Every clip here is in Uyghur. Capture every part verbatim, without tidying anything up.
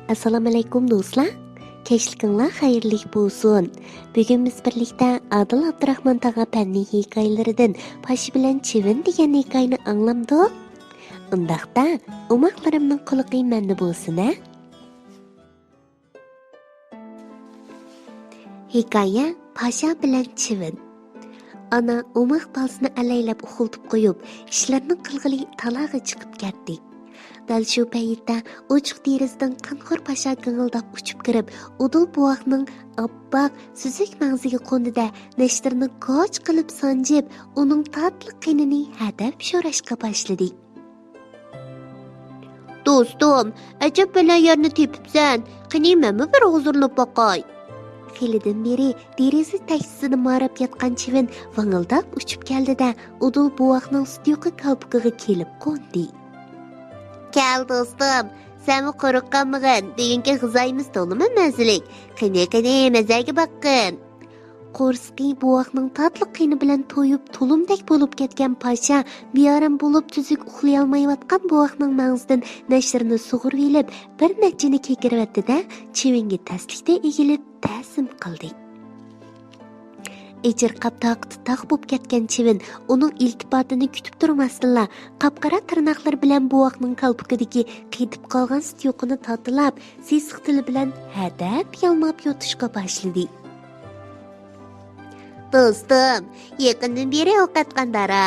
ئەسسالامۇئەلەيكۇم دوستلار، كەچلىكىڭلار خەيرلىك بولسۇن. بۈگۈن بىز بىرلىكتە ئادىل ئابدۇراخمان تاغا پەننىي ھېكايىلىرىدىن پاشا بىلەن چىۋىن دېگەن ھېكايىنى ئاڭلامدۇق؟ ئۇنداقتا ئوماقلىرىمنىڭ قۇلىقى مەندە بولسۇن ھە. ھېكايە، پاشا بىلەن چىۋىن. ئانا ئوماق بالىسىنى ئەلەيلەپ ئۇخلىتىپ قويۇپ، ئىشلىرىنى قىلغىلى تالاغا چىقىپ كەتتى. دەل شۇ پەيتتە ئوچۇق دېرىزىدىن قانخور پاشا گىڭىلداپ ئۇچۇپ كىرىپ، ئۇدۇل بوۋاقنىڭ ئاپئاق، سۈزۈك مەڭزىگە قوندى-دە، نەشتىرىنى كاچ قىلىپ سانجىپ، ئۇنىڭ تاتلىق قېنىنى ھەدەپ شوراشقا باشلىدى. دوستۇم، ئەجەب بەلە يەرنى تېپىپسەن، قېنى مەنمۇ بىر ھۇزۇرلىنىپ باقاي. خېلىدىن بېرى دېرىزە تەكچىسىدە ماراپ ياتقان چىۋىن ۋىڭىلداپ ئۇچۇپ كەلدى-دە، ئۇدۇل بوۋاقنىڭ سۈت يۇقى كالپۇكىغا كېلىپ قوندى. كەل دوستۇم، سەنمۇ قۇرۇق قالمىغىن، بۈگۈنكى غىزايىمىز تولىمۇ مەززىلىك. قېنى، قېنى، مەززەگە باققىن. قورسىقى بوۋاقنىڭ تاتلىق قېنى بىلەن تويۇپ، تۇلۇمدەك بولۇپ كەتكەن پاشا بىئارام بولۇپ، تۈزۈك ئۇخلىيالمايۋاتقان بوۋاقنىڭ مەڭزىدىن نەشتىرىنى سۇغۇرۇۋېلىپ، بىر نەچچىنى كېكىرىۋەتتى-دە، چىۋىنگە تەسلىكتە ئېگىلىپ، تەسىم قىلدى. ئېچىرقاپ تاقىتى تاق بولۇپ كەتكەن چىۋىن ئۇنىڭ ئىلتىپاتىنى كۈتۈپ تۇرماستىنلا، قاپقارا تىرناقلىرى بىلەن بوۋاقنىڭ كالپۇكىدىكى قېتىپ قالغان سۈت يۇقىنى تاتىلاپ، سېسىق تىلى بىلەن ھەدەپ يالماپ يۇتۇشقا باشلىدى. دوستۇم، يېقىندىن بېرى ئوقەتقان دارا.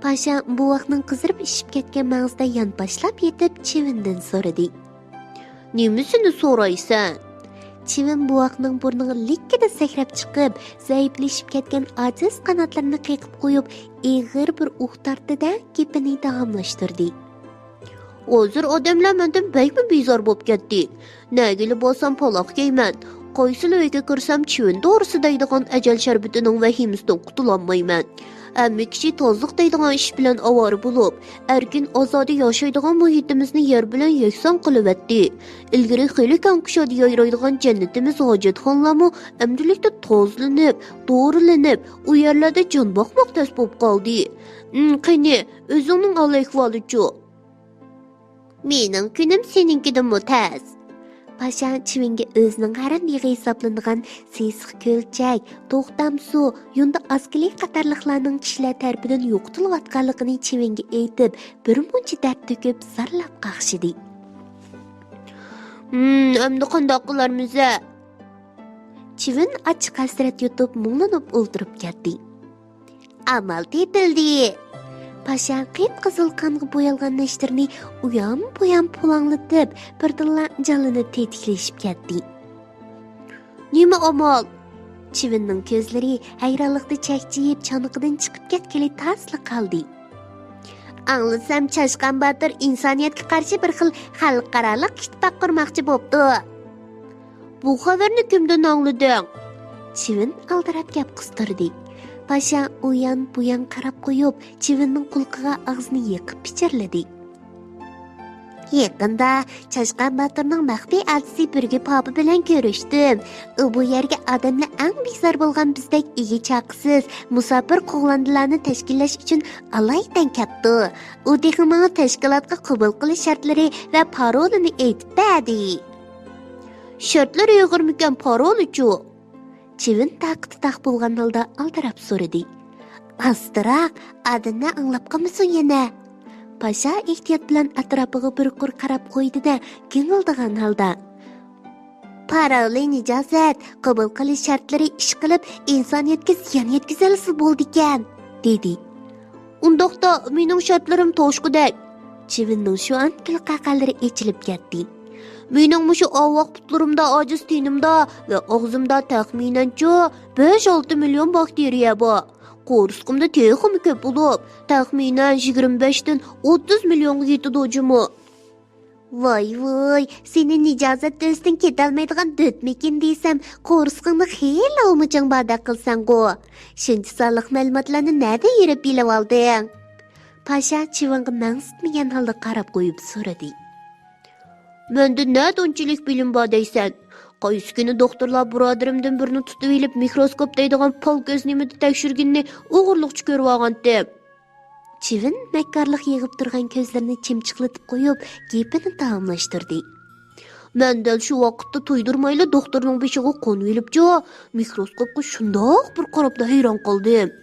پاشا بوۋاقنىڭ قىزىرىپ ئىششىپ كەتكەن مەڭزىدە يانپاشلاپ يېتىپ، چىۋىندىن سورىدى. نېمىسىنى سورايسەن؟ چىۋىن بوۋاقنىڭ بۇرنىغا لىككىدە سەكرەپ چىقىپ، زەئىپلىشىپ كەتكەن ئاجىز قاناتلىرىنى قېقىپ قويۇپ، ئېغىر بىر ئۇھ تارتتى-دە، گېپىنى داۋاملاشتۇردى. ھازىر ئادەملەر مەندىن بەكمۇ بىزار بولۇپ كەتتى. نەگىلا بارسام پالاق يەيمەن. قايسىلا ئۆيگە كىرسەم چىۋىن دورىسى دەيدىغان ئەجەل شەربىتىنىڭ ۋەھىمىسىدىن قۇتۇلالمايمەن. ھەممە كىشى تازىلىق دەيدىغان ئىش بىلەن ئاۋارە بولۇپ، ئەركىن ئازادە ياشايدىغان مۇھىتىمىزنى يەر بىلەن يەكسان قىلىۋەتتى. ئىلگىرى خېلى كەڭ كۇشادە يايرايدىغان جەننىتىمىز ھاجەتخانىلارمۇ ئەمدىلىكتە تازىلىنىپ، دورىلىنىپ، ئۇ يەرلەردە جان باقماق تەس بولۇپ قالدى. ئىم، قېنى، ئۆزۈڭنىڭ ھال-ئەھۋالىچۇ؟ مېنىڭ كۈنۈم سېنىڭكىدىنمۇ تەس. پاشا چىۋىنگە ئۆزىنىڭ ھەرەم يېغى ھېسابلىنىدىغان سېسىق كۆلچەك، توختام سۇ، يۇندا ئاسكىلى قاتارلىقلارنىڭ كىشىلەر تەرىپىدىن يوقىتىلىۋاتقانلىقىنى چىۋىنگە ئېيتىپ، بىرمۇنچە دەرد تۆكۈپ، زارلاپ قاقشىدى. ھىم، ئەمدى قانداق قىلارمىز-ە؟ چىۋىن ئاچچىق ھەسرەت يۇتۇپ، مۇڭلىنىپ ئولتۇرۇپ كەتتى. ئامال تېپىلدى. پاشا قىپقىزىل قانغا بويالغان نەشتىرىنى ئۇيان-بۇيان پۇلاڭلىتىپ، بىردىنلا جانلىنىپ تېتىكلىشىپ كەتتى. نېمە ئامال؟ چىۋىننىڭ كۆزلىرى ھەيرانلىقتا چەكچىيىپ، چانىقىدىن چىقىپ كەتكىلى تاسلا قالدى. ئاڭلىسام، چاشقان باتۇر ئىنسانىيەتكە قارشى بىر خىل خەلقئارالىق ئىتتىپاق قۇرماقچى بوپتۇ. بۇ خەۋەرنى كىمدىن ئاڭلىدىڭ؟ چىۋىن ئالدىراپ گەپ قىستۇردى. پاشا ئۇيان-بۇيان قاراپ قويۇپ، چىۋىننىڭ قۇلىقىغا ئاغزىنى يېقىپ پىچىرلىدى. يېقىندا چاشقان باتۇرنىڭ مەخپىي ئەلچىسى بۈرگە پاپا بىلەن كۆرۈشتۈم. ئۇ بۇ يەرگە ئادەملەر ئەڭ بىزار بولغان بىزدەك ئىگە-چاقىسىز، مۇساپىر قوغلاندىلارنى تەشكىللەش ئۈچۈن ئالايىتەن كەپتۇ. ئۇ تېخى ماڭا تەشكىلاتقا قوبۇل قىلىش شەرتلىرى ۋە پارولىنى ئېيتىپ بەردى. شەرتلىرى ئېغىرمىكەن، پارولىچۇ؟ چىۋىن تاقىتى تاق بولغان ھالدا ئالدىراپ سورىدى. ئاستىراق، ئادەملەر ئاڭلاپ قالمىسۇن يەنە. پاشا ئېھتىيات بىلەن ئەتراپىغا بىر قۇر قاراپ قويدى-دە، گىڭىلدىغان ھالدا، پارولى نىجازەت، قوبۇل قىلىش شەرتلىرى ئىشقىلىپ ئىنسانىيەتكە زىيان يەتكۈزەلىسە بولىدىكەن، دېدى. ئۇنداقتا مېنىڭ شەرتلىرىم توشقۇدەك. چىۋىننىڭ شۇ ئان كۈلقەقەلىرى ئېچىلىپ كەتتى. مېنىڭ مۇشۇ ئاۋاق پۇتلىرىمدا، ئاجىز تېنىمدا ۋە ئاغزىمدا تەخمىنەنچۇ بەش-ئالتە مىليون باكتېرىيە بار. قورسىقىمدا تېخىمۇ كۆپ بولۇپ، تەخمىنەن يىگىرمە بەشتىن ئوتتۇز مىليونغا يېتىدۇ جۇمۇ. ۋاي ۋۇي، سېنى نىجازەت دۆلىتىدىن كېتەلمەيدىغان دۆتمىكىن دېسەم، قورسىقىڭدا خېلى ئۇمىچىڭ باردەك قىلساڭغۇ. شۇنچە سانلىق مەلۇماتلارنى نەدىن يېرىپ بىلىۋالدىڭ؟ پاشا چىۋىنغا مەڭسىتمىگەن ھالدا قاراپ قويۇپ سورىدى. مەندە نەدە ئۇنچىلىك بىلىم بار دەيسەن؟ قايسى كۈنى دوختۇرلار بۇرادىرىمدىن بىرنى تۇتۇۋېلىپ، مىكروسكوپ دەيدىغان پال كۆز نېمىدە تەكشۈرگىنىنى ئوغرىلىقچە كۆرۈۋالغانتىم. چىۋىن مەككارلىق يىغىپ تۇرغان كۆزلىرىنى چىمچىقلىتىپ قويۇپ، گېپىنى داۋاملاشتۇردى. مەن دەل شۇ ۋاقىتتا تۇيدۇرمايلا دوختۇرنىڭ بېشىغا قونۇۋېلىپچۇ، مىكروسكوپقا شۇنداق بىر قاراپلا ھەيران قالدىم.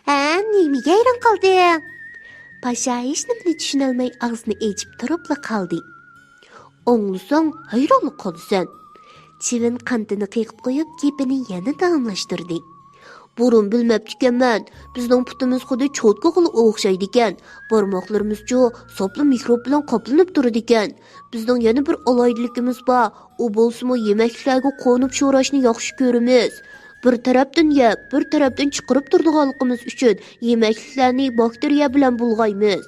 ھە، نېمىگە ھەيران قالدىڭ؟ پاشا ھېچنېمىنى چۈشىنەلمەي ئاغزىنى ئېچىپ تۇرۇپلا قالدى. ئاڭلىساڭ ھەيرانلا قالىسەن. چىۋىن قانىتىنى قېقىپ قويۇپ گېپىنى يەنە داۋاملاشتۇردى. بۇرۇن بىلمەپتىكەنمەن، بىزنىڭ پۇتىمىز خۇددى چوتكىغىلا ئوخشايدىكەن، بارماقلىرىمىزچۇ ساپلا مىكروب بىلەن قاپلىنىپ تۇرىدىكەن. بىزنىڭ يەنە بىر ئالاھىدىلىكىمىز بار، ئۇ بولسىمۇ يېمەكلىكلەرگە قونۇپ شوراشنى ياخشى كۆرىمىز. بىر تەرەپتىن يەپ، بىر تەرەپتىن چىقىرىپ تۇرىدىغانلىقىمىز ئۈچۈن يېمەكلىكلەرنى باكتېرىيە بىلەن بۇلغايمىز.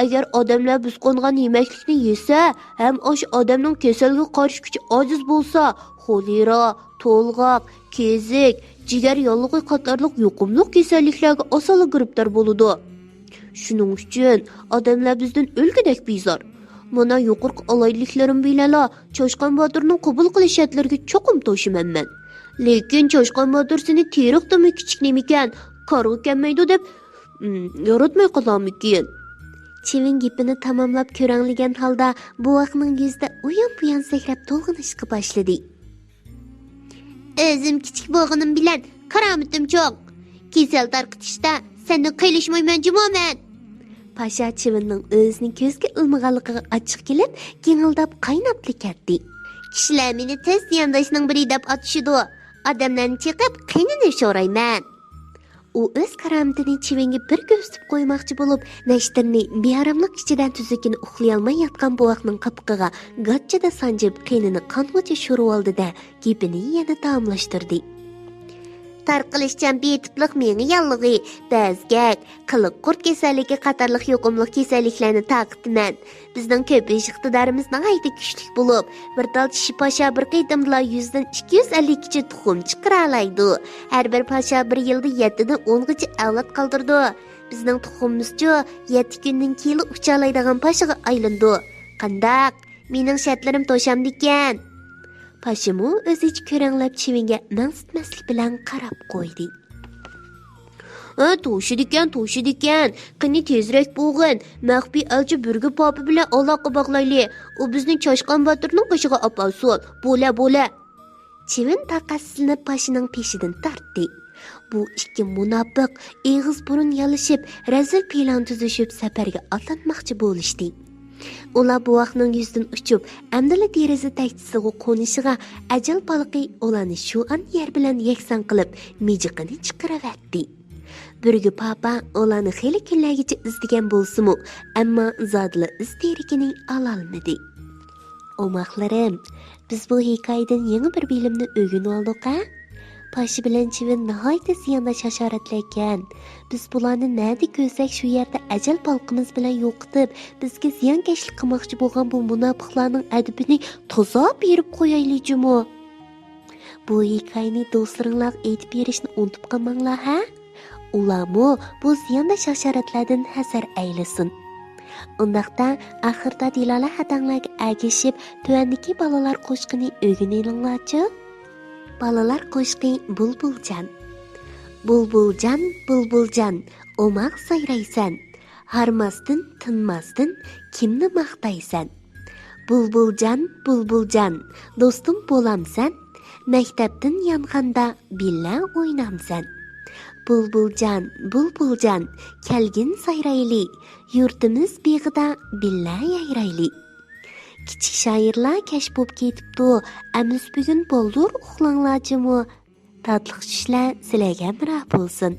ئەگەر ئادەملەر بىز قونغان يېمەكلىكنى يېسە، ھەم ئاشۇ ئادەمنىڭ كېسەلگە قارشى كۈچى ئاجىز بولسا، خولېرا، تولغاق، كېزىك، جىگەر ياللۇغى قاتارلىق يۇقۇملۇق كېسەللىكلەرگە ئاسانلا گىرىپتار بولىدۇ. شۇنىڭ ئۈچۈن ئادەملەر بىزدىن ئۆلگۈدەك بىزار. مانا يۇقىرىقى ئالاھىدىلىكلىرىم بىلەنلا چاشقان باتۇرنىڭ قوبۇل قىلىش شەرتلىرىگە چوقۇم توشىمەنمەن. لېكىن چاشقان باتۇر سېنى تېرىقتىنمۇ كىچىك نېمىكەن، كارغا كەلمەيدۇ دەپ، ئىم، ياراتماي قالارمىكىن؟ چىۋىن گېپىنى تاماملاپ كۆرەڭلىگەن ھالدا بوۋاقنىڭ يۈزىدە ئۇيان-بۇيان سەكرەپ تولغىنىشقا باشلىدى. ئۆزۈم كىچىك بولغىنىم بىلەن كارامىتىم چوڭ. كېسەل تارقىتىشتا سەندىن قېلىشمايمەن جۇمۇ مەن. پاشا چىۋىننىڭ ئۆزىنى كۆزگە ئىلمىغانلىقىغا ئاچچىقى كېلىپ، گىڭىلداپ قايناپلا كەتتى. كىشىلەر مېنى تېز زىيانداشنىڭ بىرى دەپ ئاتىشىدۇ. ئادەملەرنى چېقىپ قېنىنى شورايمەن. ئۇ ئۆز كارامىتىنى چىۋىنگە بىر كۆرسىتىپ قويماقچى بولۇپ، نەشتىرىنى بىئاراملىق ئىچىدە تۈزۈككىنە ئۇخلىيالماي ياتقان بوۋاقنىڭ قاپىقىغا گاچچىدا سانجىپ، قېنىنى قانغۇچە شورىۋالدى-دە، گېپىنى يەنە داۋاملاشتۇردى. تارقىلىشچان بىتىپلىق مېڭە ياللۇغى، بەزگەك، قىلىق قۇرت كېسەللىكى قاتارلىق يۇقۇملۇق كېسەللىكلەرنى تارقىتىمەن. بىزنىڭ كۆپىيىش ئىقتىدارىمىز ناھايىتى كۈچلۈك بولۇپ، بىر تال چىشى پاشا بىر قېتىمدىلا يۈزدىن ئىككى يۈز ئەللىككىچە تۇخۇم چىقىرالايدۇ. ھەر بىر پاشا بىر يىلدا يەتتىدىن ئونغىچە ئەۋلاد قالدۇرىدۇ. بىزنىڭ تۇخۇمىمىزچۇ يەتتە كۈندىن كېيىنلا ئۇچالايدىغان پاشىغا ئايلىنىدۇ. قانداق؟ مېنىڭ شەرتلىرىم توشامدىكەن؟ پاشىمۇ ئۆزىچە كۆرەڭلەپ چىۋىنگە مەقسەتمەسلىك بىلەن قاراپ قويدى. ھە، توشىدىكەن، توشىدىكەن. قېنى تېزرەك بولغىن. مەخپىي ئەلچى بۈرگە پاپا بىلەن ئالاقە باغلايلى. ئۇ بىزنى چاشقان باتۇرنىڭ قېشىغا ئاپارسۇن. بولە، بولە. چىۋىن تاقەتسىزلىنىپ پاشىنىڭ پېشىدىن تارتتى. بۇ ئىككى مۇناپىق ئېغىز بۇرۇن يالىشىپ، رەزىل پىلان تۈزۈشۈپ سەپەرگە ئاتلانماقچى بولۇشتى. ئۇلار بوۋاقنىڭ يۈزىدىن ئۇچۇپ، ئەمدىلا دېرىزە تەكچىسىغا قونۇشىغا ئەجەل پالىقى ئۇلارنى شۇ ئان يەر بىلەن يەكسان قىلىپ، مىجىقىنى چىقىرىۋەتتى. بۈرگە پاپا ئۇلارنى خېلى كۈنلەرگىچە ئىزدىگەن بولسىمۇ، ئەمما زادىلا ئىز دېرىكىنى ئالالمىدى. ئوماقلىرىم، بىز بۇ ھېكايىدىن يېڭى بىر بىلىمنى ئۆگىنىۋالدۇق ھە؟ پاشا بىلەن چىۋىن ناھايىتى زىيانداش ھاشاراتلار ئىكەن. بىز بۇلارنى نەدە كۆرسەك، شۇ يەردە ئەجەل پالىقىمىز بىلەن يوقىتىپ، بىزگە زىيانكەشلىك قىلماقچى بولغان بۇ مۇناپىقلارنىڭ ئەدىپىنى تازا بېرىپ قويايلى جۇمۇ. بۇ ھېكايىنى دوستلىرىڭلارغا ئېيتىپ بېرىشنى ئۇنتۇپ قالماڭلار ھە؟ ئۇلارمۇ بۇ زىيانداش ھاشاراتلاردىن ھەزەر ئەيلىسۇن. ئۇنداقتا ئاخىردا دىلالە ھەدەڭلەرگە ئەگىشىپ، تۆۋەندىكى بالىلار قوشىقىنى ئۆگىنىۋېلىڭلارچۇ. بالىلار قوشىقى بۇلبۇلجان. بۇلبۇلجان، بۇلبۇلجان، ئوماق سايرايسەن. ھارماستىن، تىنماستىن كىمنى ماختايسەن؟ بۇلبۇلجان، بۇلبۇلجان، دوستۇم بولامسەن؟ مەكتەپتىن يانغاندا بىللە ئوينامسەن؟ بۇلبۇلجان، بۇلبۇلجان، كەلگىن سايرايلى، يۇرتىمىز بېغىدا بىللە يايرايلى. كىچىك شائىرلار كەچ بوپ كېتىپتۇ، ئەمىسە بۈگۈن بالدۇر ئۇخلاڭلار جۇمۇ. تاتلىق چۈشلەر سىلەرگە ھەمراھ بولسۇن.